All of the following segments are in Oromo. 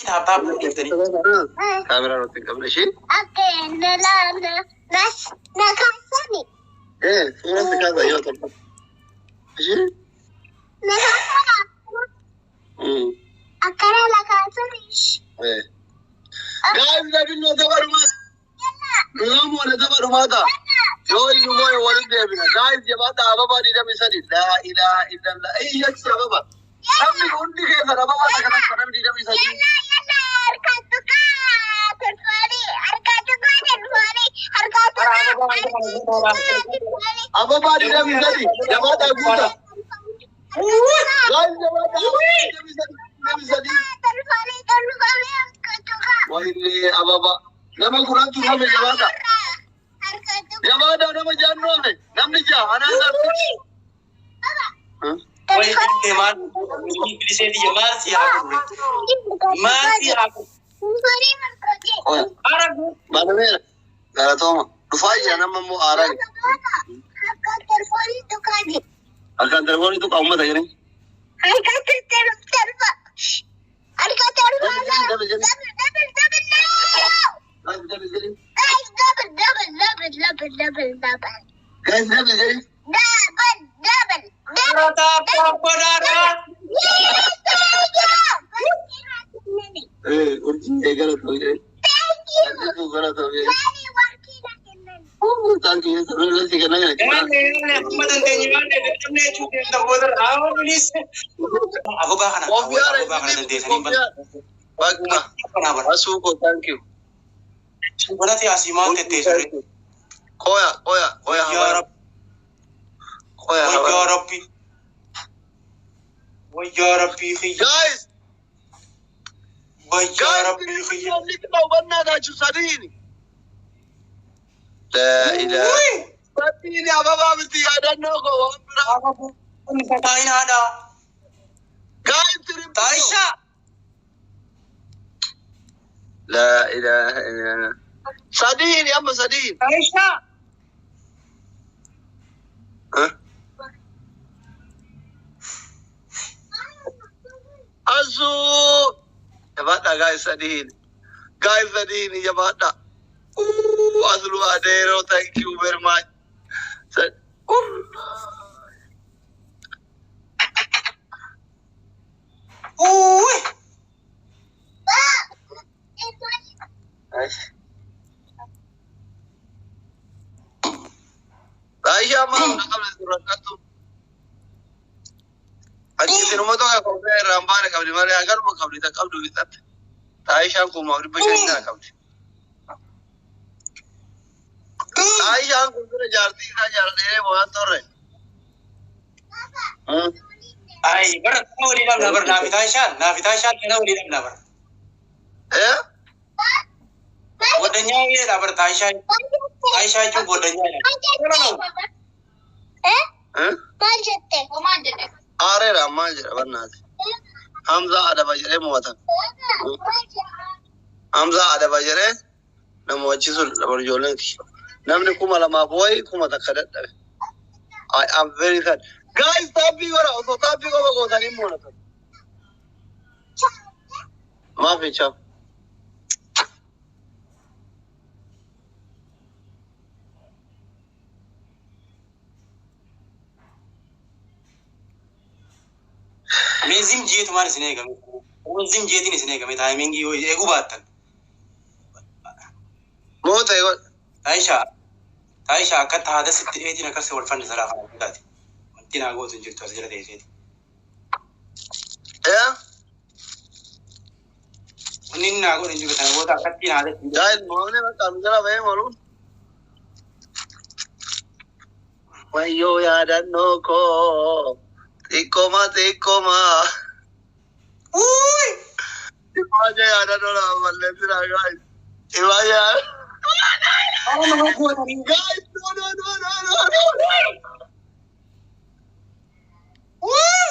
Tap tap dhiiftanii. Kaameraa irratti hin qabne ishee. Suuraa si kaasa yoo ta'u. Ishee. Guys, dabinoo tapha dhumaa. Nuyoomuu tapha dhumaa ta'a. Yoo inumoo walitti deebina. Guys, jabaadha ababaa 23. Laa ilaaha illallah. Iyyachi ababa. Namni hundi keessan ababaa takka takka namni 23. Ababaa 23. Jabaadha guuta. Guys, jabaadha ababaa 23. 23. Wayinee ababa. Nama 10tu hafe, jabaadha. Jabaadha, nama jaannu hafe. Namni ja'a anaa darbe. Wayii bilisee, maal bilisee biyya, maal si haa godhu? Maal si haa godhu? Ara. Banameera. Galatooma. Dhufaa jira nama immoo aaraa. Harkaan telefoonii tuqa uummata jedhanii. Double jedhi. Guys, double jedhi. Guys, double jedhi. Ara, tap tap godhaadha. Urjii galatoo jedhi. Galatoo jedhi. Thank you. Si kenna jira. Yaanne yaanne amma dandeenye yaanne dadhabnee jechuu keessa booda haa bilise. Ababaa kana ababaa kana dandeessanii Bakka. kanaa bara. Asuu koo, thank you. Walati asii maal tetteessure? Qoya qoya qoya. Yaa Rabbi. Qoya. Wayyaa Rabbi. Wayyaa Rabbii kiyya. Guys, Wayyaa guys, Rabbii kiyya. hubannaa sadiini. Laa ilaaha. Sadiini ababaa miti, yaadannoo koo waan biraa. Taa'inaadha. Guys, triple. Taayishaa. Laa ilaaha illallah. Sadiini amma sadiini. Taayishaa. Huh? Asuu. Jabaadha guys, sadiini. Guys, sadiini jabaadha. Ooh, Aslu Adeero, thank you very much. Ooh. Uui. Aisha maal na qabdi rakkattu. Achi sinuma tokko kophee irraa hin baane qabdi malee hagaruma qabdi ta qabdu fixatte. Aishaan 5,500 kana qabdi. Aishaan kun bira jaartii isaa jaaladhee waan turre. Ay, bara kana walii dhabna bara, naafi Taayishaan, naafi Taayishaan kana walii dhabna bara. Eh? Goddanyaa yeedha bara Taayishaa. Taayishaa jechuun goddanyaa jedha. No, no, no. Eh? Aareera ammaa jedha barnaati. Hamzaa adaba jedhee mo'atan. Hamzaa adaba jedhee nama mo'achiisuun dabar ijoolleen kiyya. Namni 2000 wayi 1000 dadhabe. I am very sad. Guys, tap godha, osoo tap qofa gootanii mo'atan. Maaf jechaa? Meezim jeetumaan isin eegame. Meezim jeetiin isin eegame timing yoo eeguu baattan. Moota godha. Taayishaa. Taayishaa, akkatti haada sitti dheetiin akkas wal fannisa lafa taate. Wanti naa gootu hin jirtu as jala teesseeti. Eh? Wanni inni naa godhu hin jiru sana booda akkatti haada sitti. Guys, mo'amne bakka nu jala bahee maluun. Wayyoo, yaadannoo koo xiqqooma xiqqooma. Uui! Imaaja yaadannoo nama balleessina guys. Imaaja. Guys, no, no, no, no, no, no. Uui!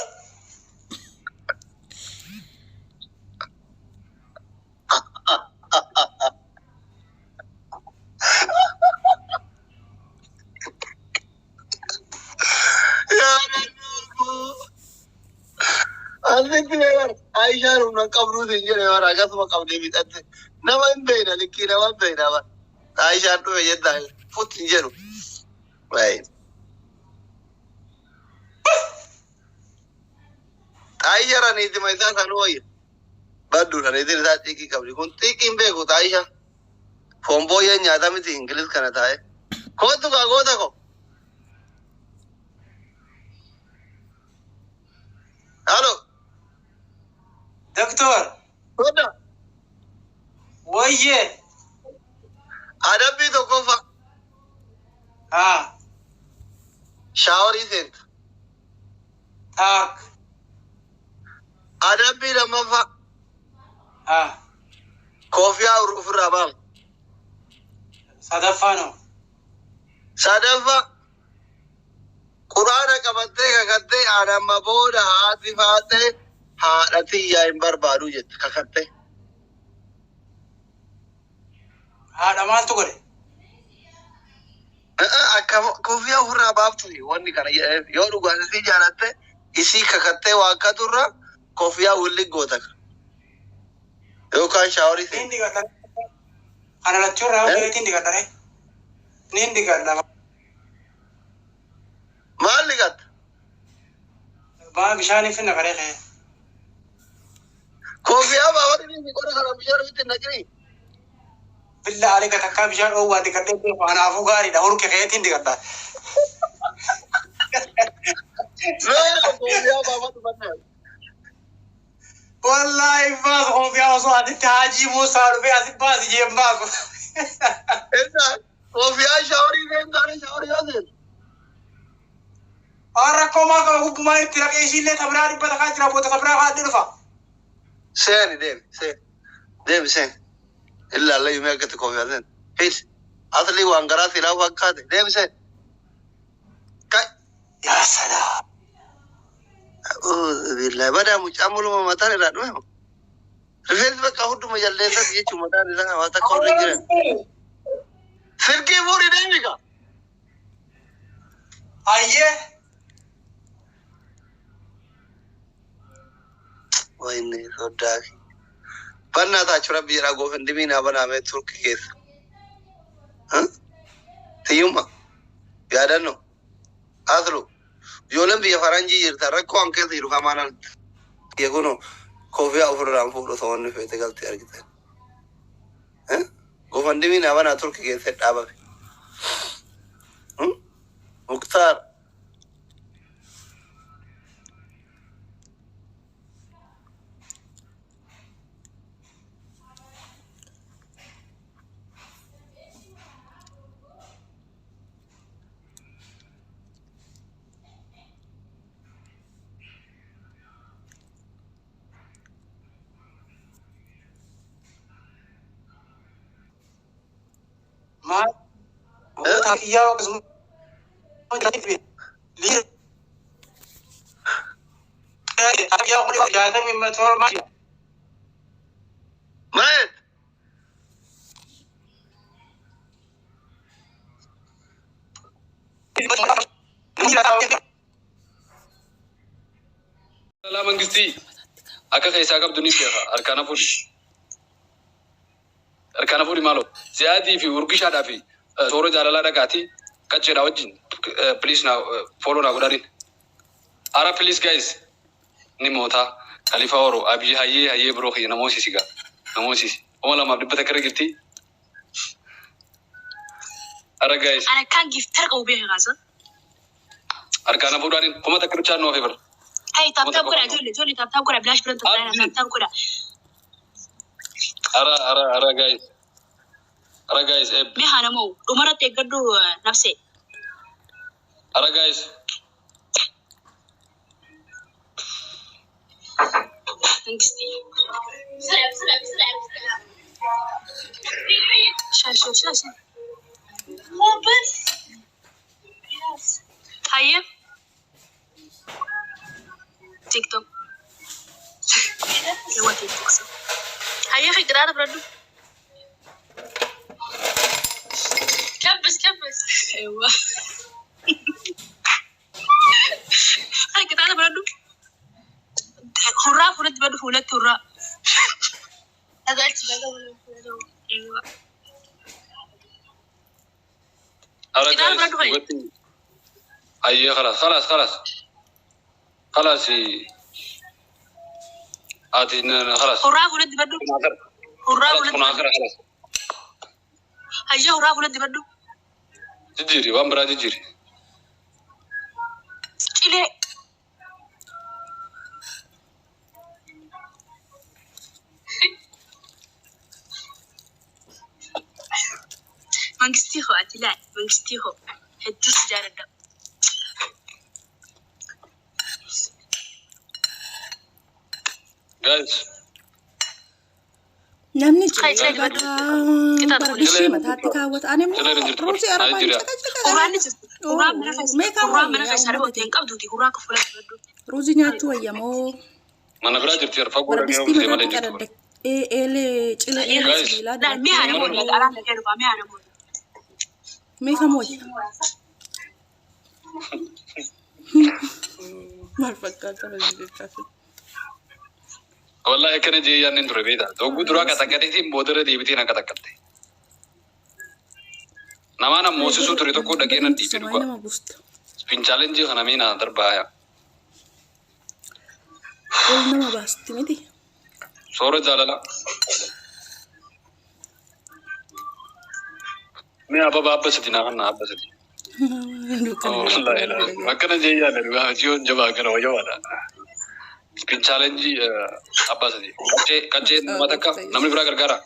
Yaadannoo koo. Asitti beekan. Xaayishaan humna hin qabduu siin jedhe bara akkasuma qabdee fixatte. Nama hin beekna likkii nama hin beekna bara. Xaayishaan dhufe jettaa fut hin jedhu. Wayi. Xaayisha niitima isaa sanuu wayya. Badduudha niitiin isaa xiiqii qabdi. Kun xiiqii hin beeku xaayisha. Foon booyyeen nyaata miti Ingiliz kana taa'e. Kootu kaa goota ko. Halo. Doktor, Godda. wayyee. Adabbii tokkoffaa. Haa, Shaaworii seenta. Taak. Adabbii lammaffaa. Haa, Koofiyaa ofirraa baafta. Sadaffaa noo. Sadaffaa. Quraana qabattee kakattee anamma booda haati faatee haadha tiyyaa hin barbaadu jette kakattee. Haadha maaltu godhe? Akka koofiyaa ofirraa baaftu wanni kana jedhameef yoo dhugaan isii jaalatte isii kakattee waakkaturra koofiyaa wulli goota. Yookaan shaaworii Niin seenti. dhiqadha. Kana lachuurraa hojjetiin dhiqadha. Niin dhiqadha. Maal dhiqatta? Maa bishaan hin finna qaree kee. Koofiyaa baafatti ni qora kana bishaan ofitti hin naqini. Billa alika takkaa bishaan dhoowwaa dhiqadhee beeku anaafuu gaariidha. Hurke keetiin dhiqadha. No, koofiyaa baafatu bannaa. Wallaahi baasu koofiyaa osoo asitti Haajii Muusaa dhufee asi baasi jeen baasu. Enna koofiyaa shaaworii seentaan shaaworii yoo seentu. Waan rakkoo maa qaba gubbumaan itti naqee ishiillee tabiraa dhibba takkaa jira boota tabiraa kaadde dhufa. Seeni deemi seeni deemi seeni. Illaa yumee akkatti koofiyaa seeni. Hid asli waan garaa silaa fakkaate deemi seeni. Kai. Yaa salaam. Billahi badaa mucaa muluma mataan irraa dhume moo? Rifeensi bakka hunduma jaldeessatti jechuun mataan isaa waan takka warra hin jiran. Silkii fuudhi deemi kaa. Ayyee. Wayne soddaa kiyya. Bannaa taachu rabbi jedhaa goofendimii naa banaamee Turkii keessa. Tiyyumma. Yaadannoo. Aslu. Ijoolleen biyya faranjii jirtan rakkoo an keessa jiru kamaan alatti. Biyya kunoo koofiyaa ofirraan fuudhu osoo wanni feete galtee argitan. Goofendimii naa banaa Turkii keessa dhaabame. Muktaar. Maal? Kiyyaa akkasuma. Maal? Dhalaa mangistii akka keessaa qabdu ni beeka. Harkaana fuudhi. Harkaana fuudhi maaloo. Ziyaadii fi urgishaadhaa fi sooroo jaalalaa dhaqaatii qacceedhaa wajjin please naa follow naa godhaniin. Ara please guys ni mootaa. Khalifa Oro Abiy hayyee hayyee biroo kiyya namoosisi gaa. Namoosisi. 2,100 irra jirti. Ara guys. Ana akkaan giftara qabu beeka kaasa. Harkaana fuudhaaniin 1,000 bichaan nu hafe bara. Hey, tap Kuma tap takka godha qofa. ijoollee ijoollee tap tap godha bilaash biran tap Abdi. tap tap godha. Ara ara ara guys. Ara guys eb. Mee haa namoo dhumarratti eeggadhu nafsee. Ara guys. Mangistii. Shan shan shan shan. Hayyee TikTok. Ewa TikTok sa. Hayyee fi qiraata fudhadhu. Kabbis kabbis. Ewa. Hay qiraata fudhadhu. Hurraa fuulatti badhu fuulatti hurraa. Dhagaachi dhagaa. Eewwa. Ara Kitaaba guys, bira dhufe. watti ayyee خلاص خلاص خلاص خلاص ati خلاص Hurraa fuulatti badhu. Hurraa خلاص fuulatti kun badhu. akira خلاص Hayyee hurraa fuulatti badhu. jijjiiri waan biraa jijjiiri. Cilee. Mangistii hoo ati laal mangistii hoo hedduu si jaaladha. Guys, Namni Kai cilee cilee dibadhu. bataa Qixaatu kun. baradishii mataatti kaawwata. Ani immoo Cilee jirtu ruuzii bara. arabaan Nigeria. caqa caqa. Hurraan ni jirti. Hurraan mana keessa. Meeqa Hurraan mana wayya keessa uummata argatu hin qabduuti. Hurraa akka fuulatti badhu. Ruuzii nyaachuu wayyamoo mana biraa jirti fagoo dhaqee baradistii oomishee malee mataatti jirtu bara. qadadda eelee cilee eelee Guys. sibiilaa Laal mi'a namoonni dibachuu alaan dhagee dhufa mi'a namoonni. meeqa wayya? Maal fakkaata jechaa Wallahi akkana jee yaadni ture beektaa. Dogguu duraa qaxaqateetiin boodarra deebiteen akka taqqatte. Namaan ammoo moosisuu ture tokko dhaqee nan dhiibe Samai dhugaa. nama buusta. Fincaalenjii kana miina darbaa yaa. Ol nama baasti miti. Soora jaalala. Mee ababa abba sadi naa kanna abba sadi. Wallahi laa. Akkana jee yaadne dhugaa jiyoon jabaa kana wayyawaadha. Fincaalenjii abba sadi. Qaccee qaccee nama takka namni biraa gargaara.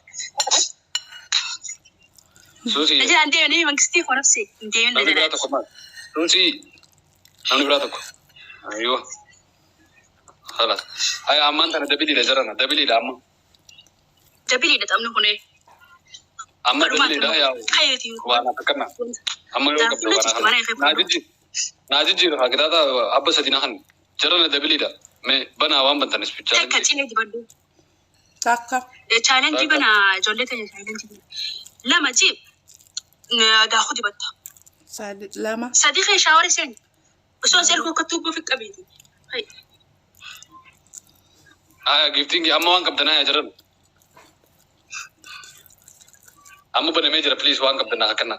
Suusii. Najaa hin deemne mangistii hoo nafsi hin deemne Namni biraa najaa. tokko maal? Suusii. Namni biraa tokko. Ayyoo. Khalas. Ay ammaan tana dabiliidha jarana dabiliidha amma. Jabiliidha taphni kunee. Amma dabiliidha yaa. Hayyeeti. Waan akka kana. Amma yoo qabdu waan kana. Naa jijjiir. Naa jijjiir haa kitaaba abba sadi na hanni. Jarana dabiliidha. Mee banaa waan bantanis Takka challenge. cilee dibadhu. Takka. Chaalenjii bana ijoollee ta'e chaalenjii bana. Lama ci daakuu dibatta. Sadi lama. Sadii kee shaawari seeni. Osoo as erguu akka tuubboo fi qabeeti. Haa giftiin amma waan qabdan haa jarana. Amma banamee jira please waan qabdan haa kenna.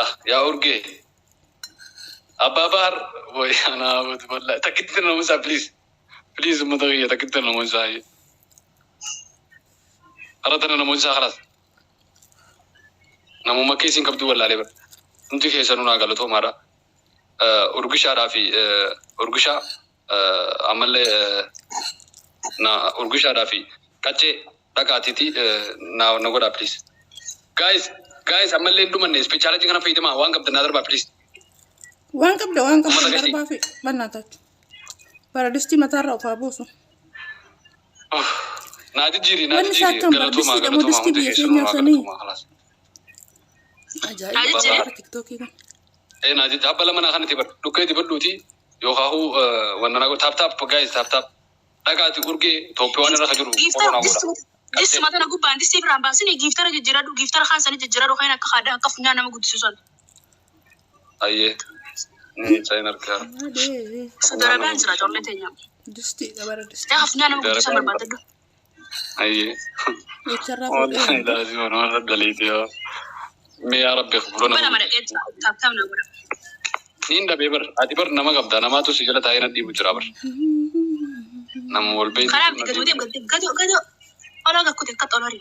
Ah yaa urgee. Abbaa Bahar way anaa wallahi takkitti namuusaa please. Please uummata kiyya takkitti namuusaa. Hara tana namuusaa خلاص. Namummaa keessin qabdu wallaalee bara. Hundi keessanuu naa galatoomaadha. Urgishaadhaa fi urgishaa ammallee na urgishaadhaa fi qaccee dhaqaatiiti na na godhaa please. Guys, guys ammallee hin dhumanne ispeechaalajii kana fayyadamaa waan qabdan naa darbaa please. Waan qabda waan qabda Uummata gashii. darbaa fi bannaatachu. Baradistii mataarra of haa buusu. Naa jijjiiri naa Wanni isaa jijjiiri akkam galatoomaa bardistiidha moo galatoomaa distii hundi biyya keessanuu keenyaa naa sanii? galatoomaa خلاص. Ajaa'iba Jijjiiri. bara tiktookii kun. Ee naa jijjiiri abba lama naa kanatti bar dhukkee dibadhuuti yookaan wanna naa taap taap guys taap taap dhaqaati urgee Itoophiyaa waan irra jiru Giiftara qoroo naa godha. distii tana gubbaan distii biraan baasini giiftara jijjiiradhu giiftara kaan sanii jijjiiradhu kan akka haadha akka funyaan nama guddisu san. Ayyee. Ni sayin argaa. Adee. Darabaan jira ijoollee teenya. Distiidha bara distii. Yaa funyaan nama guddisu san barbaadadhu. Ayyee. Jecharraa Wallahi fuudhee. laazim waan daleeti yaa. Mee yaa rabbi fuula Bana nama. madaqee jira taaptaap na godha. Niin dhabee bar ati bar nama qabda namaatu si jala taa'ee na dhiibu jira bar. Nama wal beeku. Karaa miti gadi deem gadi gadi gadi oloo gakkute akka xolori.